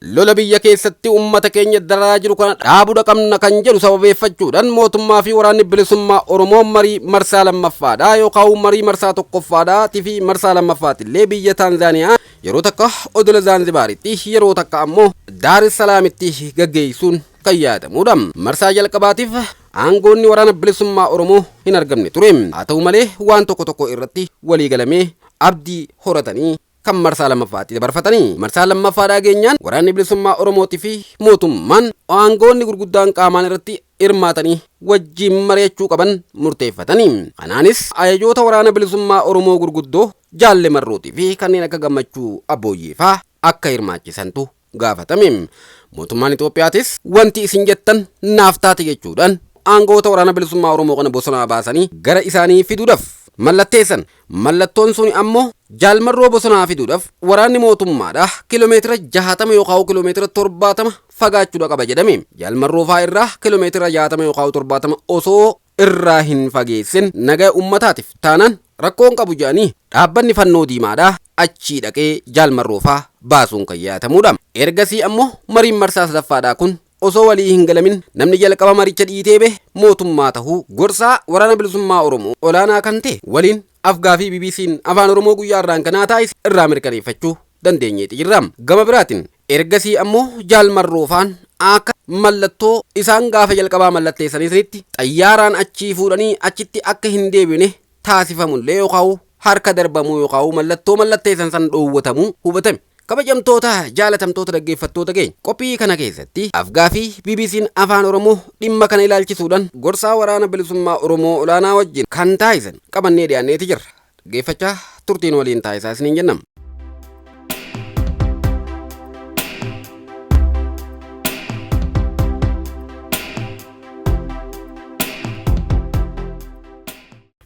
Lola biyya keessatti uummata keenya dararaa jiru kana dhaabuudha qabna kan jedhu sababeeffachuudhaan mootummaa fi waraanni bilisummaa Oromoo marii marsaa lammaffaadha yookaan marii marsaa tokkoffaadhaatii fi marsaa lammaffaatti biyya Taanzaaniyaa yeroo takka odola Zaanzibaaritti, yeroo takka ammoo Daar es Salaamitti gaggeessuun kan yaadamudha. Marsaa jalqabaatiif aangoonni waraana bilisummaa Oromoo hin argamne ture. Haa ta'u malee, waan tokko tokko irratti walii galamee abdii horatanii kan marsaa lammaffaatti dabarfatanii. Marsaa lammaffaadhaa geenyaan waraanni bilisummaa Oromootii fi mootummaan aangoonni gurguddaan qaamaan irratti hirmaatanii wajjin mari'achuu qaban murteeffatanii. Kanaanis ajajoota waraana bilisummaa Oromoo gurguddoo Jaalle Marrootii fi kanneen akka Gammachuu Abbooyyee fa'aa akka hirmaachisantu gaafatame. Mootummaan Itoophiyaatis wanti isin jettan naaf taate jechuudhaan aangoota waraana bilisummaa Oromoo kana bosonaa baasanii gara isaanii fiduudhaaf mallatteessan. Mallattoon suni ammoo Jaalmarroo bosonaa fiduudhaaf waraanni mootummaadha kiiloomeetira 60 yookaan kiiloomeetira 70 fagaachuudha qaba jedhame. Jaalmarroo fa'aa irraa kiiloomeetira 60 yookaan 70 osoo irraa hin fageessin nagaa uummataatiif taanaan rakkoon qabu jedhanii dhaabbanni fannoo diimaadha achii dhaqee Jaalmarroo fa'aa baasuun kan yaadatamudha. Ergasii ammoo mariin marsaa sadaffaadhaa kun osoo walii hin galamin namni jalqaba maricha dhiitee bahe mootummaa tahuu gorsaa waraana bilisummaa Oromoo olaanaa kan ta'e waliin afgaafii BBC'n Afaan Oromoo guyyaa irraan kanaa taasise irraa mirkaneeffachuu dandeenyeeti jirra. Gama biraatiin ergasii ammoo Jaalmarroo faan akka mallattoo isaan gaafa jalqabaa mallatteessanii sanitti xayyaaraan achii fuudhanii achitti akka hin deebine taasifamullee yookaan harka darbamuu yookaan mallattoo mallatteessan san dhoowwatamuu hubatame. Kabajamtoota jaalatamtoota dhaggeeffattoota keenya, qophii kana keessatti afgaafii BBC'n Afaan Oromoo dhimma kana ilaalchisuudhaan gorsaa waraana bilisummaa Oromoo olaanaa wajjin kan taasisan qabannee dhiyaanneeti jirra. Dhaggeeffachaa turtiin waliin taasisaa isiniin jennam.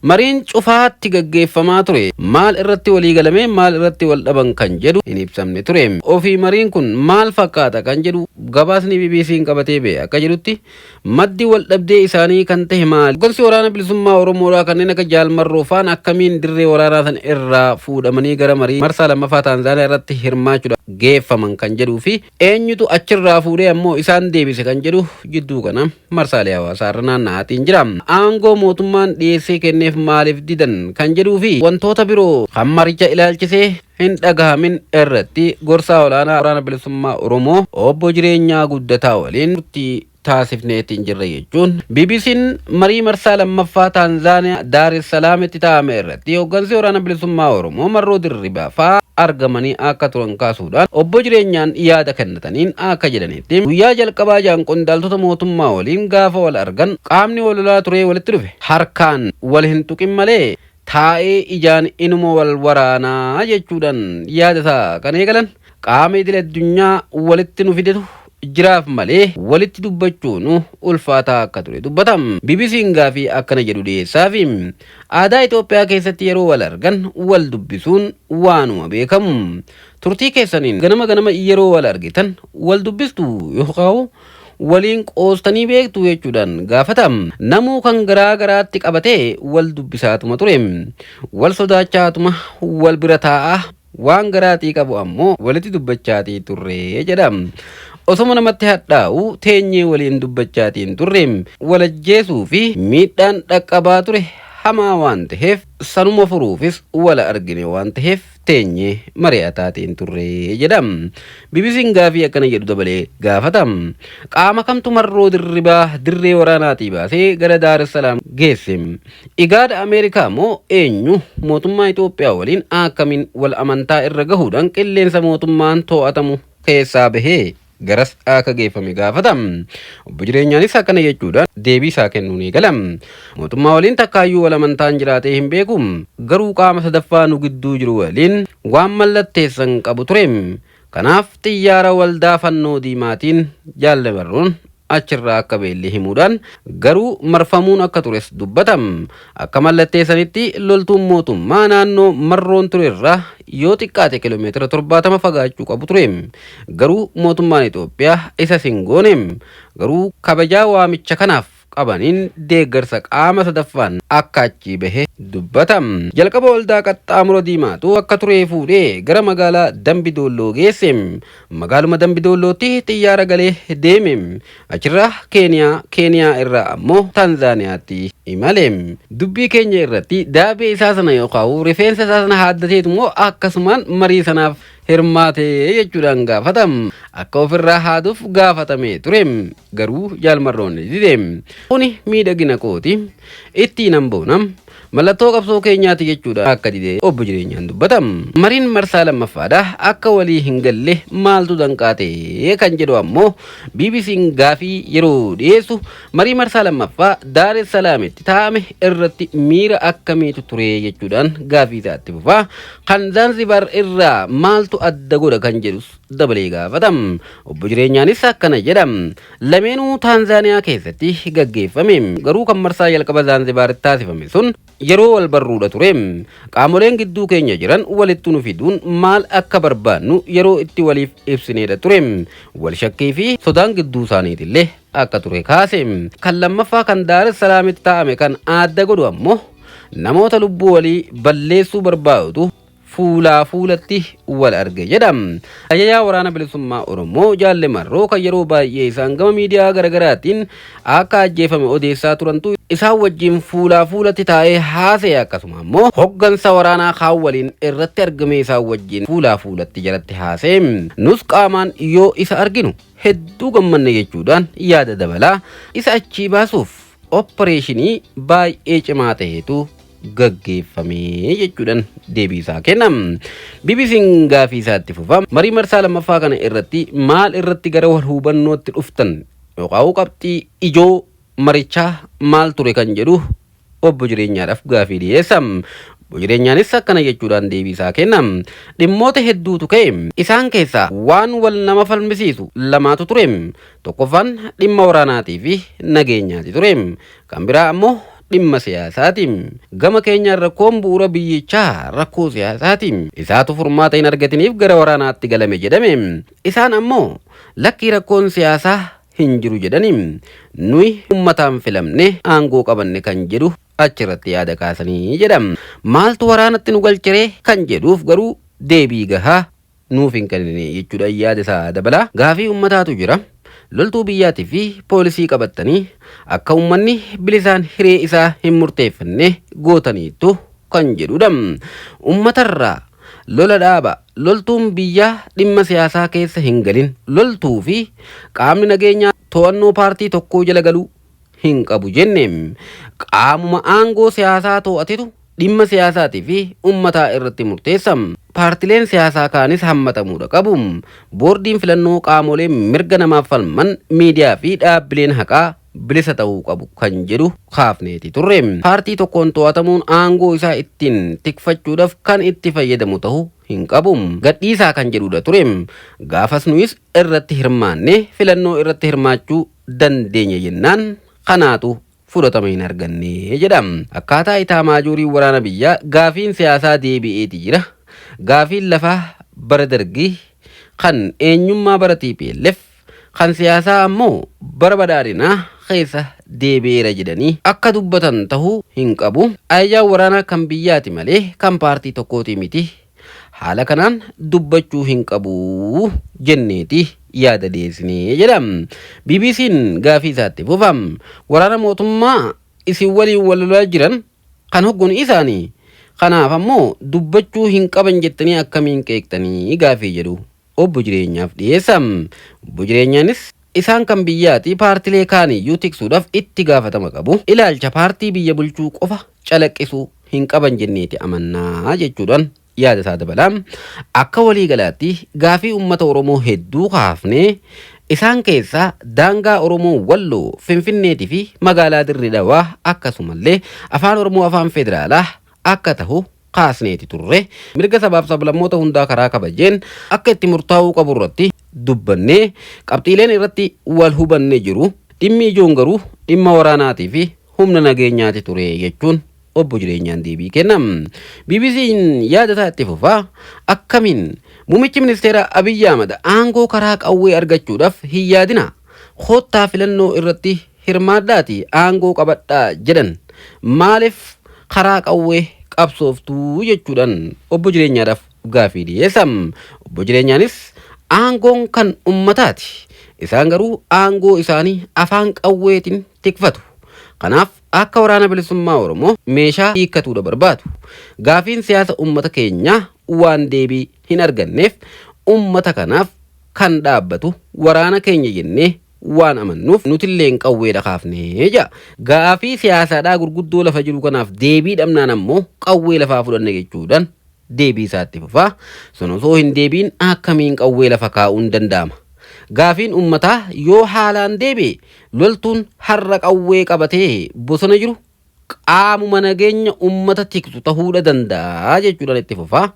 Mariin cufaatti gaggeeffamaa ture maal irratti walii galamee maal irratti wal dhaban kan jedhu hin ibsamne ture. Ofii mariin kun maal fakkaata kan jedhu gabaasni BBC'n qabatee ba'e akka jedhutti, maddi wal dhabdee isaanii kan ta'e maali? Gorsi waraana bilisummaa Oromoodhaa kanneen akka Jaalmarroo faan akkamiin dirree waraanaa san irraa fuudhamanii gara marii marsaa lammaffaa Taanzaaniyaa irratti hirmaachuudhaaf geeffaman kan jedhuu fi eenyutu achirraa fuudhee ammoo isaan deebise kan jedhu jidduu kana marsaalee hawaasaa irra naanna'aatiin jira. Aangoo mootummaan dhiyeessee kenneef maaliif didan kan jedhuu fi wantoota biroo kan maricha ilaalchisee hin dhagahamin irratti gorsaa olaanaa waraana bilisummaa Oromoo obbo Jireenyaa Guddataa waliin turtii taasifneetiin jirra jechuun BBC'n marii marsaa lammaffaa Taanzaaniyaa Daar es Salaamitti taa'ame irratti hooggansi waraana bilisummaa Oromoo Marroo Dirribaa fa'aa argamanii akka turan kaasuudhaan, obbo Jireenyaan yaada kennataniin akka jedhanitti, guyyaa jalqabaa jaan qondaaltota mootummaa waliin gaafa wal argan qaamni wal lolaa turee walitti dhufe harkaan wal hin tuqin malee taa'ee ijaan inuma wal waraanaa jechuudhaan yaada isaa kan eegalan. Qaama idil addunyaa walitti nu fidetu jiraaf malee walitti dubbachuun ulfaataa akka ture dubbatam. BBC'n gaafii akkana jedhu dhiyeessaafi: Aadaa Itoophiyaa keessatti yeroo wal argan wal dubbisuun waanuma beekamu. Turtii keessaniin ganama ganama yeroo wal argitan wal dubbistu yookaan waliin qoostanii beektu jechuudhaan gaafata. Namuu kan garaa garaatti qabatee wal dubbisaatuma ture. Wal sodaachaatuma wal bira taa'aa waan garaatii qabu ammoo walitti dubbachaatii turre jedha. Osoma namatti hadhaa'u teenyee waliin dubbachaatiin turre. Walajjeesuu fi miidhaan dhaqqabaa ture hamaa waan ta'eef sanuma furuufis wal argine waan ta'eef teenyee mari'ataatiin turre jedha. BBC'n gaafii akkana jedhu dabalee gaafata. Qaama kamtu Marroo Dirribaa dirree waraanaatii baasee gara Daar es Salaam geesse? Igaada, Ameerikaa moo eenyu? Mootummaa Itoophiyaa waliin akkamiin wal amantaa irra gahuudhaan qilleensa mootummaan to'atamu keessaa bahee garas akka geeffame gaafata. Obbo Jireenyaanis akkana jechuudhaan deebii isaa kennuun eegala. Mootummaa waliin takkaayyuu wal amantaan jiraatee hin beeku. Garuu qaama sadaffaa nu gidduu jiru waliin waan mallatteessan qabu ture. Kanaaf xiyyaara waldaa fannoo diimaatiin Jaalle Marroon achirraa akka beelli himuudhaan garuu marfamuun akka tures dubbata. Akka mallatteessanitti loltuun mootummaa naannoo Marroon ture irraa yoo xiqqaate kiiloomeetira 70 fagaachuu qabu ture. Garuu mootummaan Itoophiyaa isa hin goone. Garuu kabajaa waamicha kanaaf qabaniin deeggarsa qaama sadaffaan akka achii bahe dubbata. Jalqaba waldaa qaxxaamura diimaatu akka turee fuudhee gara magaalaa Dambi Doolloo geesse. Magaaluma Dambi Doollootti xiyyaara galee deeme. Achirraa Keeniyaa, Keeniyaa irraa ammoo Taanzaaniyaatti imale. Dubbii keenya irratti daabee isaa sana yookaan rifeensa isaa sana haaddateetu immoo akkasumaan marii sanaaf hirmaate jechuudhaan gaafatam. Akka ofirraa haaduuf gaafatamee ture. Garuu Jaalmarroon dide. Kuni miidhagina kooti. Ittiin boonam. Mallattoo qabsoo keenyaati jechuudha akka dide obbo Jireenyaan dubbatam. Mariin marsaa lammaffaadha akka walii hin galle maaltu danqaate kan jedhu ammoo BBC'n gaafii yeroo dhiyeessu marii marsaa lammaffaa Daar es Salaamitti taa'ame irratti miira akkamiitu ture jechuudhaan gaafii isaatti fufaa. Kan Zaanzibaar irraa maaltu adda godha kan jedhus dabalee gaafatam. Obbo Jireenyaanis akkana jedha. Lameenuu Taanzaaniyaa keessatti gaggeeffame. Garuu kan marsaa jalqaba Zaanzibaaritti taasifame sun yeroo wal barruudha ture. Qaamoleen gidduu keenya jiran walitti nu fiduun maal akka barbaannu yeroo itti waliif ibsineedha ture. Wal shakkii fi sodaan gidduu isaaniitillee akka ture kaase. Kan lammaffaa kan Daar es Salaamitti taa'ame kan adda godhu ammoo namoota lubbuu walii balleessuu barbaadutu fuulaa fuulatti wal arge jedha. Ajajaa waraana bilisummaa Oromoo Jaalle Marroo kan yeroo baay'ee isaan gama miidiyaa garaagaraatiin akka ajjeefame odeessaa turantu isaan wajjin fuulaa fuulatti taa'ee haasa'e, akkasuma ammoo hoggansa waraanaa kaan waliin irratti argame isaan wajjin fuulaa fuulatti jalatti haasa'e. Nus qaamaan yoo isa arginu hedduu gammanne jechuudhaan yaada dabalaa isa achii baasuuf oppareeshinii baay'ee cimaa ta'etu gaggeeffame jechuudhaan deebii isaa kennam. BBC'n gaafii isaatti fufa. Marii marsaa lammaffaa kana irratti maal irratti gara wal hubannootti dhuftan yookaan qabxii ijoo marichaa maal ture kan jedhu obbo Jireenyaadhaaf gaafii dhiyeessa. Obbo Jireenyaanis akkana jechuudhaan deebii isaa kennam. Dhimmoota hedduutu ka'e. Isaan keessaa waan wal nama falmisiisu lamaatu ture. Tokkoffaan dhimma waraanaatii fi nageenyaati ture. Kan biraa ammoo dhimma siyaasaati. Gama keenyaan rakkoon bu'uura biyyichaa rakkoo siyaasaati. Isaatu furmaata hin argatiniif gara waraanaatti galame jedhame. Isaan ammoo lakkii rakkoon siyaasaa hin jiru jedhani. Nuyi uummataan filamne aangoo qabanne kan jedhu achirratti yaada kaasanii jedham. Maaltu waraanatti nu galcheree kan jedhuuf garuu deebii gahaa nuuf hin kennine jechuudha yaada isaa dabalaa. Gaafii uummataatu jira. Loltuu biyyaatii fi poolisii qabattanii akka uummanni bilisaan hiree isaa hin murteeffanne gootaniitu kan jedhudha. Uummatarraa lola dhaaba. Loltuun biyyaa dhimma siyaasaa keessa hin galin. Loltuu fi qaamni nageenyaa to'annoo paartii tokkoo jala galuu hin qabu jenne. Qaamuma aangoo siyaasaa to'atetu dhimma siyaasaatii fi uummataa irratti murteessa. Paartileen siyaasaa kaanis hammatamuudha qabu. Boordiin filannoo qaamolee mirga namaaf falman, miidiyaa fi dhaabbileen haqaa bilisa ta'uu qabu kan jedhu kaafneeti turre. Paartii tokkoon to'atamuun aangoo isaa ittiin tikfachuudhaaf kan itti fayyadamu ta'uu hin qabu. Gadhiisaa kan jedhudha ture. Gaafas nuyis irratti hirmaanne filannoo irratti hirmaachuu dandeenya jennaan kanaatu fudhatama hin arganne jedha. Akkaataa itaamaajuurii waraana biyyaa gaafiin siyaasaa deebi'eeti jira. Gaafiin lafaa bara dargii kan eenyummaa bara TPLF kan siyaasaa ammoo bara badhaadhinaa keessa deebi'eera jedhanii akka dubbatan ta'uu hin qabu. Ajajaan waraanaa kan biyyaati malee kan paartii tokkooti miti. Haala kanaan dubbachuu hin qabu jenneeti yaada dhiyeessinee jedha. BBC'n gaafii isaatti fufa. Waraana mootummaa isin waliin wal lolaa jiran kan hogganu isaanii. Kanaaf ammoo dubbachuu hin qaban jettanii akkamiin qeeqxanii gaafii jedhu obbo Jireenyaaf dhiyeessa. Obbo Jireenyaanis isaan kan biyyaati paartilee kaaniyyuu tiksuudhaaf itti gaafatama qabu. Ilaalcha paartii biyya bulchuu qofa calaqqisuu hin qaban jenneeti amannaa jechuudhaan yaada isaa dabalaa. Akka waliigalaatti gaafii uummata Oromoo hedduu kaafnee isaan keessaa daangaa Oromoo Walloo, Finfinneetii fi magaalaa Dirree Dhawaa akkasumallee afaan Oromoo afaan federaalaa akka ta'u kaasneeti turre. Mirga sabaaf sablammoota hundaa karaa kabajeen akka itti murtaa'uu qabu irratti dubbannee qabxiileen irratti wal hubanne jiru. Dhimmi ijoon garuu dhimma waraanaatii fi humna nageenyaati ture jechuun obbo Jireenyaan deebii kennam. BBC'n yaada isaa itti fufaa. Akkamiin muummichi ministeera Abiyyi Ahmad aangoo karaa qawwee argachuudhaaf hin yaadina. Koottaa filannoo irratti Hirmaadhaati aangoo qabadhaa jedhan. Maaliif karaa qawwee qabsooftuu jechuudhaan obbo Jireenyaadhaaf gaafii dhiyeessa. Obbo Jireenyaanis aangoon kan ummataati. Isaan garuu aangoo isaanii afaan qawweetiin tikfatu. Kanaaf akka Waraana Bilisummaa Oromoo meeshaa hiikkatuudha barbaadu. Gaafiin siyaasa ummata keenyaa waan deebii hin arganneef ummata kanaaf kan dhaabbatu waraana keenya jennee waan amannuuf nutilleen qawweedha kaafnee jedha. Gaafii siyaasaadhaa gurguddoo lafa jiru kanaaf deebii dhabnaan ammoo qawwee lafaa fudhanne jechuudhaan deebii isaatti fufaa. Sun osoo hin deebiin akkamiin qawwee lafa kaa'uun danda'ama? Gaafiin ummataa yoo haalaan deebi'e loltuun har'a qawwee qabatee bosona jiru qaamuma nageenya ummata tiksu ta'uudha danda'a jechuudhaan itti fufaa.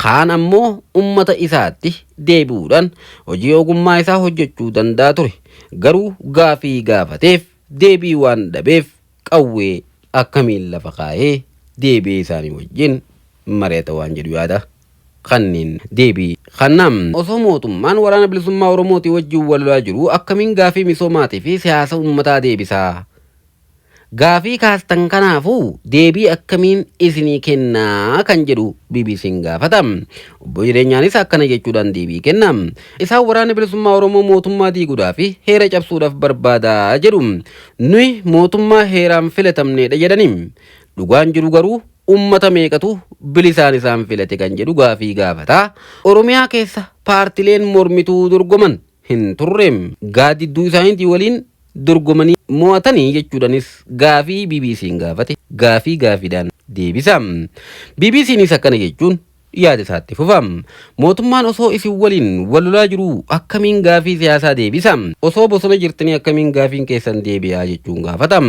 Kaan ammoo ummata isaatti deebi'uudhaan hojii ogummaa isaa hojjechuu danda'a ture. Garuu gaafii gaafateef deebii waan dhabeef qawwee akkamiin lafa kaa'ee deebi'ee isaanii wajjin mari'ata waan jedhu yaada kanneen deebii kennam. Osoo mootummaan Waraana Bilisummaa Oromootii wajjin wal lolaa jiru akkamiin gaafii misoomaatii fi siyaasa uummataa deebisaa? Gaafii kaastan kanaafuu deebii akkamiin isinii kennaa kan jedhu BBC'n gaafata. Obbo Jireenyaanis akkana jechuudhaan deebii kenna. Isaan Waraana Bilisummaa Oromoo mootummaa diiguudhaa fi heera cabsuudhaaf barbaadaa jedhu. Nuyi mootummaa heeraan filatamneedha jedhani. Dhugaan jiru garuu ummata meeqatu bilisaan isaan filate kan jedhu gaafii gaafata. Oromiyaa keessa paartileen mormituu dorgoman hin turre. Gaaddidduu isaaniitii waliin dorgomanii mo'atanii jechuudhaanis gaafii BBC'n gaafate gaafii gaafiidhaan deebisa. BBC'nis akkana jechuun yaada isaatti fufa. Mootummaan osoo isin waliin wal lolaa jiruu akkamiin gaafii siyaasaa deebisa? Osoo bosona jirtanii akkamiin gaafiin keessan deebi'aa jechuun gaafata.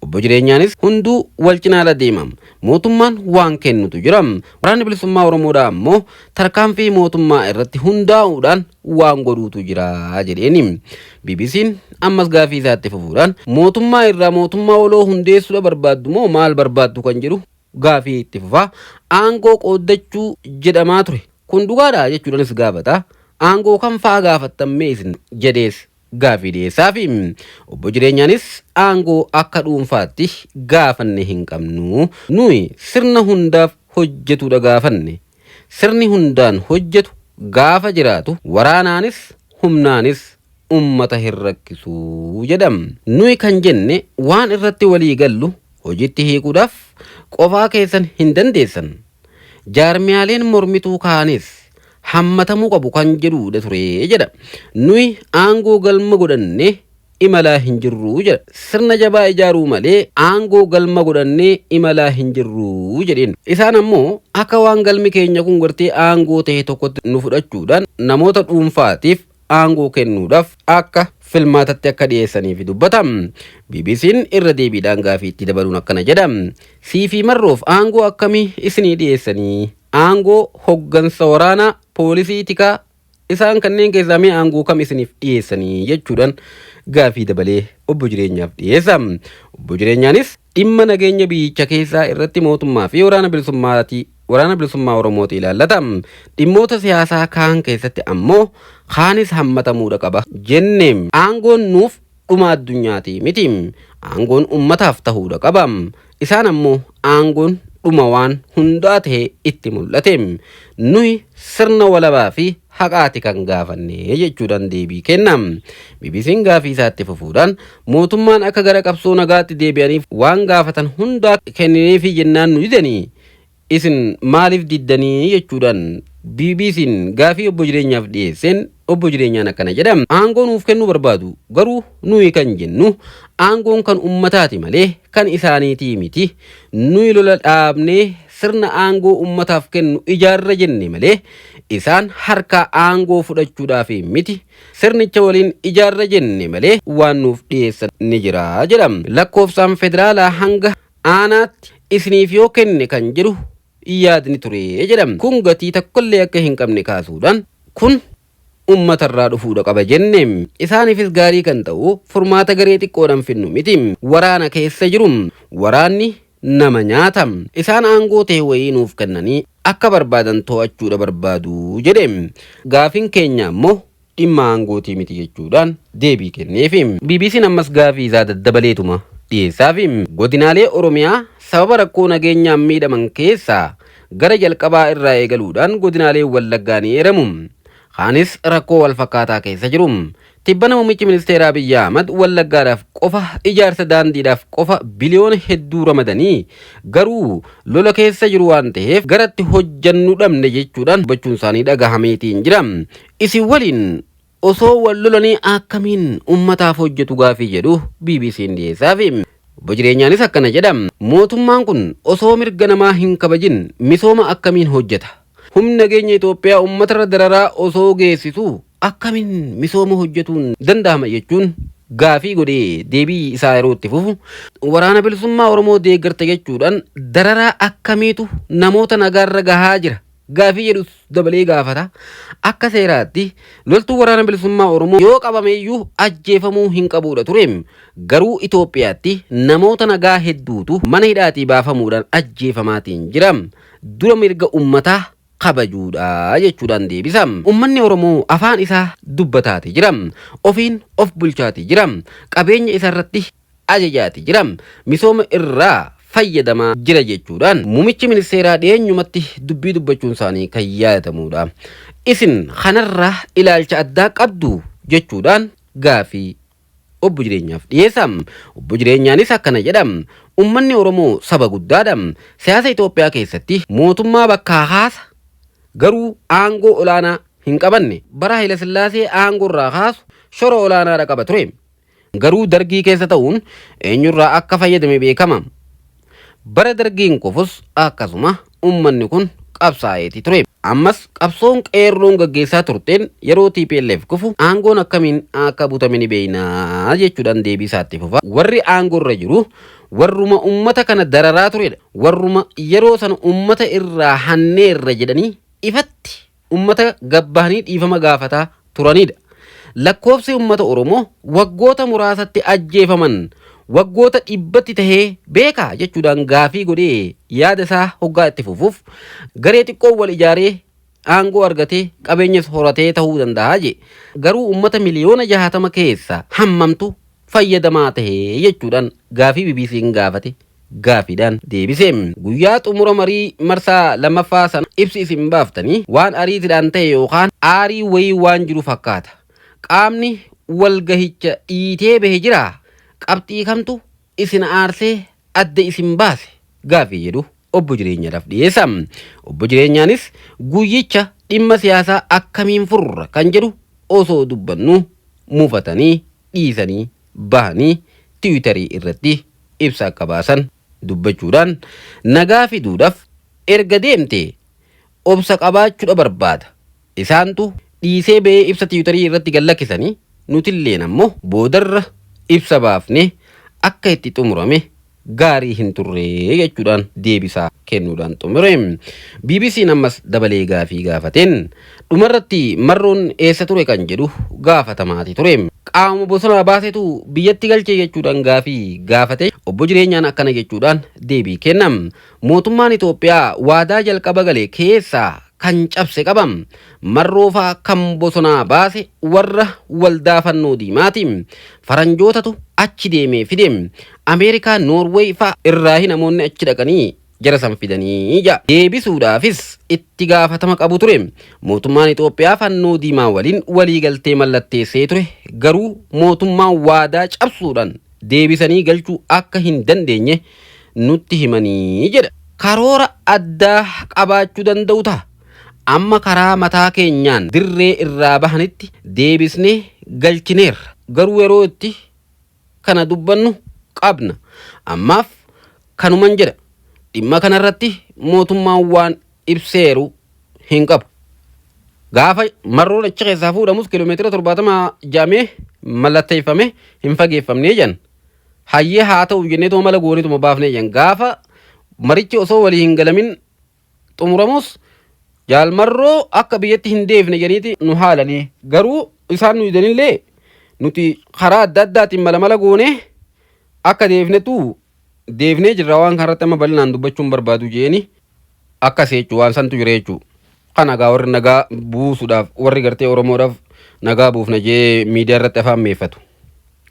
Obbo Jireenyaanis hunduu wal cinaadha deema. Mootummaan waan kennutu jira. Waraanni Bilisummaa Oromoodhaa ammoo tarkaanfii mootummaa irratti hundaa'uudhaan waan godhuutu jira jedheeni. BBC'n ammas gaafii isaatti fufuudhaan mootummaa irraa mootummaa oloo hundeessuudha barbaaddu moo maal barbaaddu kan jedhu gaafii itti fufaa. Aangoo qooddachuu jedhamaa ture. Kun dhugaadha jechuudhaanis gaafata. Aangoo kam fa'aa gaafattammee isin jedhees gaafii dhiyeessaafi. Obbo Jireenyaanis aangoo akka dhuunfaatti gaafanne hin qabnu. Nuyi sirna hundaaf hojjetudha gaafanne. Sirni hundaan hojjetu gaafa jiraatu waraanaanis humnaanis ummata hin rakkisuu jedham. Nuyi kan jenne waan irratti walii gallu hojiitti hiikuudhaaf qofaa keessan hin dandeessan. Jaarmiyaaleen mormituu kaanis hammatamuu qabu kan jedhudha ture jedha. Nuyi aangoo galma godhannee imalaa hin jirru jedha. Sirna jabaa ijaaruu malee aangoo galma godhannee imalaa hin jirru jedheen. Isaan ammoo akka waan galmi keenya kun gartee aangoo ta'e tokkotti nu fudhachuudhaan namoota dhuunfaatiif aangoo kennuudhaaf akka filmaatatti akka dhiyeessaniif dubbata. BBC'n irra deebiidhaan gaafii itti dabaluun akkana jedha. Siifii marroof aangoo akkamii isinii dhiyeessanii? Aangoo hoggansa waraanaa, poolisii tikaa isaan kanneen keessaa mee aangoo kam isiniif dhiyeessanii jechuudhaan gaafii dabalee obbo Jireenyaaf dhiyeessa. Obbo Jireenyaanis dhimma nageenya biyyicha keessaa irratti mootummaa fi waraana bilisummaa Oromooti ilaallata. Dhimmoota siyaasaa kaan keessatti ammoo kaanis hammatamuudha qaba jenne. Aangoon nuuf dhuma addunyaati miti. Aangoon ummataaf ta'uudha qaba. Isaan ammoo aangoon dhuma waan hundaa ta'e itti mul'ate. Nuyi sirna walabaa fi haqaati kan gaafanne jechuudhaan deebii kenna. BBC'n gaafii isaatti fufuudhaan mootummaan akka gara qabsoo nagaatti deebi'aniif waan gaafatan hundaa kennineefii jennaan nu didanii isin maaliif diddanii jechuudhaan BBC'n gaafii obbo Jireenyaaf dhiyeesseen obbo Jireenyaan akkana jedha. Aangoo nuuf kennuu barbaadu garuu nuyi kan jennu aangoon kan ummataati malee kan isaaniitii miti. Nuyi lola dhaabnee sirna aangoo ummataaf kennu ijaarra jenne malee isaan harkaa aangoo fudhachuudhaaf miti. Sirnicha waliin ijaarra jenne malee waan nuuf dhiyeessan ni jira jedha. Lakkoofsaan federaalaa hanga aanaatti isiniif yoo kenne kan jedhu yaadni ture jedha. Kun gatii tokkollee akka hin qabne kaasuudhaan kun uummatarraa dhufuudha qaba jenne. Isaaniifis gaarii kan ta'u furmaata garee xiqqoodhaan finnu miti. Waraana keessa jiru waraanni nama nyaata. Isaan aangoo ta'e wayii nuuf kennanii akka barbaadan to'achuudha barbaadu jedhe. Gaafiin keenya ammoo Dhimma aangootii miti jechuudhaan deebii kenneefi. BBC'n ammas gaafii isaa daddabaleetuma dhiyeessaafi. Godinaalee Oromiyaa sababa rakkoo nageenyaan miidhaman keessaa gara jalqabaa irraa eegaluudhaan godinaalee Wallaggaa ni eeramu. Kaanis rakkoo wal fakkaataa keessa jiru. Tibbana muummichi ministeeraa Abiyyi Ahmad Wallaggaadhaaf qofa ijaarsa daandiidhaaf qofa biliyoona hedduu ramadanii, garuu lola keessa jiru waan ta'eef garatti hojjannu dhabne jechuudhaan dubbachuun isaanii dhagahameetiin jira. Isin waliin osoo wal lolanii akkamiin ummataaf hojjetu gaafii jedhu BBC'n dhiyeessaafi. Obbo Jireenyaanis akkana jedha. Mootummaan kun osoo mirga namaa hin kabajin misooma akkamiin hojjeta? Humni nageenya Itoophiyaa uummatarra dararaa osoo geessisu akkamiin misooma hojjetuun danda'ama jechuun gaafii godhee deebii isaa yeroo itti fufu, Waraana Bilisummaa Oromoo deeggarta jechuudhaan dararaa akkamiitu namoota nagaarra gahaa jira gaafii jedhus dabalee gaafata. Akka seeraatti loltuu Waraana Bilisummaa Oromoo yoo qabameeyyuu ajjeefamuu hin qabuudha ture. Garuu Itoophiyaatti namoota nagaa hedduutu mana hidhaatii baafamuudhaan ajjeefamaatiin jira. Dura mirga uummataa kabajuudha jechuudhaan deebisa. Uummanni Oromoo afaan isaa dubbataati jira. Ofiin of bulchaati jira. Qabeenya isaarratti ajajaati jira. Misooma irraa fayyadamaa jira jechuudhaan muummichi ministeeraa dhiyeenyumatti dubbii dubbachuun isaanii kan yaadatamudha. Isin kanarraa ilaalcha addaa qabdu jechuudhaan gaafii Obbo Jireenyaaf dhiyeessa. Obbo Jireenyaanis akkana jedha. Uummanni Oromoo saba guddaadha. Siyaasa Itoophiyaa keessatti mootummaa bakkaa kaasa, garuu aangoo olaanaa hin qabanne. Bara Hayilasillaasee aangoo irraa kaasu shora olaanaadha qaba ture. Garuu Dargii keessa ta'uun eenyurraa akka fayyadame beekama. Bara Dargiin kufus akkasuma uummanni kun qabsaa'eeti ture. Ammas qabsoon qeerroon gaggeessaa turteen yeroo TPLF kufu aangoon akkamiin akka butame ni beekna jechuudhaan deebii isaatti fufa. Warri aangoo irra jiru warruma uummata kana dararaa turedha. Warruma yeroo sana uummata irraa hanneerra jedhanii ifatti uummata gabbahanii dhiifama gaafataa turanidha. Lakkoofsi uummata Oromoo waggoota muraasatti ajjeefaman waggoota 100tti tahee beekaa jechuudhaan gaafii godhee yaada isaa hoggaa itti fufuuf, garee xiqqoo wal ijaaree aangoo argatee qabeenyas horatee ta'uu danda'a je. Garuu uummata miliyoona 60 keessa hammamtu fayyadamaa tahee jechuudhaan gaafii BBC'n gaafate gaafiidhaan deebise. Guyyaa xumura marii marsaa lammaffaa sana ibsi isin baaftanii waan ariitiidhaan ta'e yookaan aarii wayii waan jiru fakkaata. Qaamni walgahicha dhiitee bahe jiraa? Qabxii kamtu isin aarsee adda isin baase? Gaafii jedhu Obbo Jireenyaadhaaf dhiyeessa. Obbo Jireenyaanis guyyicha dhimma siyaasaa akkamiin furra kan jedhu osoo dubbannu mufatanii dhiisanii bahanii Tiwiitarii irratti ibsa akka baasan dubbachuudhaan, nagaa fiduudhaaf erga deemte obsa qabaachuudha barbaada. Isaantu dhiisee bahee ibsa Tiwiitarii irratti gad lakkisanii, nutilleen ammoo boodarra ibsa baafnee akka itti xumurame gaarii hin turre jechuudhaan deebisaa kennuudhaan xumure. BBC'n ammas dabalee gaafii gaafateen dhumarratti Marroon eessa ture kan jedhu gaafatamaati ture. Qaamuma bosonaa baasetu biyyatti galche jechuudhaan gaafii gaafate. Obbo Jireenyaan akkana jechuudhaan deebii kenna. Mootummaan Itoophiyaa waadaa jalqaba gale keessaa kan cabse qaba. Marroo fa'aa kan bosonaa baase warra Waldaa Fannoo Diimaati. Faranjootatu achi deemee fide. Ameerikaa, Noorweey fa'a irraahi namoonni achi dhaqanii jara san fidanii ja'a. Deebisuudhaafis itti gaafatama qabu ture. Mootummaan Itoophiyaa Fannoo Diimaa waliin waliigaltee mallatteessee ture. Garuu mootummaan waadaa cabsuudhaan deebisanii galchuu akka hin dandeenye nutti himanii jedha. Karoora addaa qabaachuu danda'u ta'a. Amma karaa mataa keenyaan dirree irraa bahanitti deebisnee galchineerra. Garuu yeroo itti kana dubbannu qabna. Ammaaf kanuman jedha. Dhimma kanarratti mootummaan waan ibseeru hin qabu. Gaafa Marroon achi keessaa fuudhamus kiiloomeetira 70 jedhamee mallatteeffame hin fageeffamnee jedhan. Hayyee haa ta'u jenneetuma mala goonituma baafnee jedhan. Gaafa marichi osoo walii hin galamin xumuramus Jaal Marroo akka biyyatti hin deefne jedhaniiti nu haalanii. Garuu isaan nu didanillee nuti karaa adda addaatiin mala mala goonee akka deefnetu deefnee jirra, waan kanarratti amma bal'inaan dubbachuun barbaadu jeeni akkas jechuu waan santu jira jechuu. Kana gaa warri nagaa buusuudhaaf, warri gartee Oromoodhaaf Nagaa buufna jee miidiyaa irratti afaan meeffatu.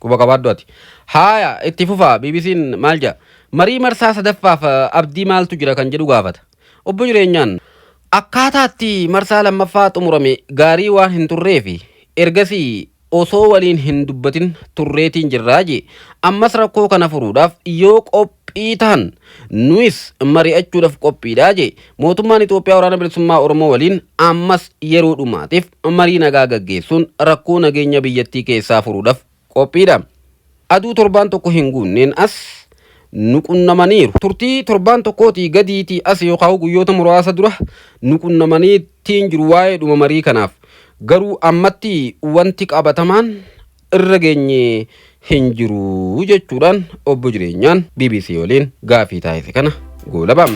Quba qabaadhu ati. Haaya, itti fufaa. BBC'n maal jedha? Marii marsaa sadaffaaf abdii maaltu jira kan jedhu gaafata. Obbo Jireenyaan akkaataatti marsaa lammaffaa xumurame gaarii waan hin turreefi ergasii osoo waliin hin dubbatin turreetiin jirraa jee. Ammas rakkoo kana furuudhaaf yoo qophii tahan nuyis mari'achuudhaaf qophiidhaa jee. Mootummaan Itoophiyaa Waraana Bilisummaa Oromoo waliin ammas yeroo dhumaatiif marii nagaa gaggeessuun rakkoo nageenya biyyattii keessaa furuudhaaf qophiidha. Aduu torbaan tokko hin guunneen as nu qunnamaniiru. Turtii torbaan tokkootii gadiitii as yookaan guyyoota muraasa dura nu qunnamaniitiin jiru waa'ee dhuma marii kanaaf. Garuu ammatti wanti qabatamaan irra geenye hin jiru jechuudhaan obbo Jireenyaan BBC waliin gaafii taasise kana goolaba.